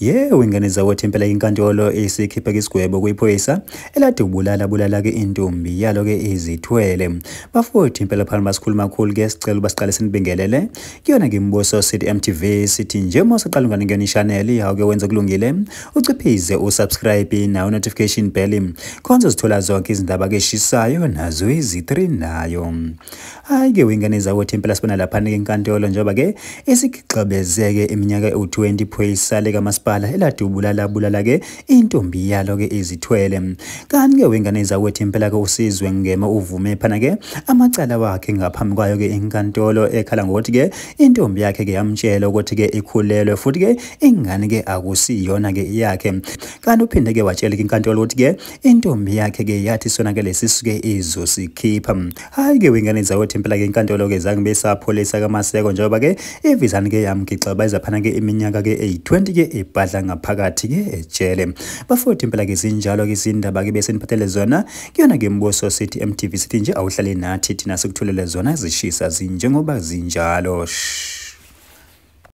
Yebo, ingane zakwethu, impela inkantolo isikhiphe isigwebo kwiphoyisa elade ubulala bulala-ke intombi yalo-ke izithwele. Bafowethu, impela phana basikhuluma kakhulu-ke, sicela uba siqale sinibingelele kuyona-ke Imibuso City MTV. Sithi nje uma usaqala ungane kuyona i-channel, hawu-ke wenza kulungile, uciphize usubscribe nawo notification bell khonze uzithola zonke izindaba-ke eshisayo nazo izitrendayo. Hhayi-ke wengane zakwethu, impela sibona laphana-ke inkantolo njengoba-ke isigixabezeke iminyaka ewu-20 iphoyisa likamasipala elade ubulala bulala-ke intombi yalo-ke izithwele. Kanti-ke wengane zakwethu, impela-ke uSizwe Ngema uvume phana-ke amacala wakhe ngaphambi kwayo-ke inkantolo, ekhala ngokuthi-ke intombi yakhe-ke yamtshela ukuthi-ke ikhulelwe futhi-ke ingane-ke akusiyona-ke yakhe. Kanti uphinde-ke watshela-ke inkantolo ukuthi-ke intombi yakhe-ke yathi sona-ke lesisu-ke izosikhipha. Hhayi-ke wengane zakwethu, impela-ke inkantolo-ke zange besapholisa kaMaseko njengoba-ke ivizane-ke yamgixabeza phana-ke iminyaka-ke eyi-20-ke ebhadla ngaphakathi-ke ejele. Bafowethu, impela-ke zinjalo-ke izindaba-ke beseniphathele zona kuyona-ke Mbuso City MTV. Sithi nje awuhlale nathi, thina sikutholele zona zishisa zinjengoba zinjalo.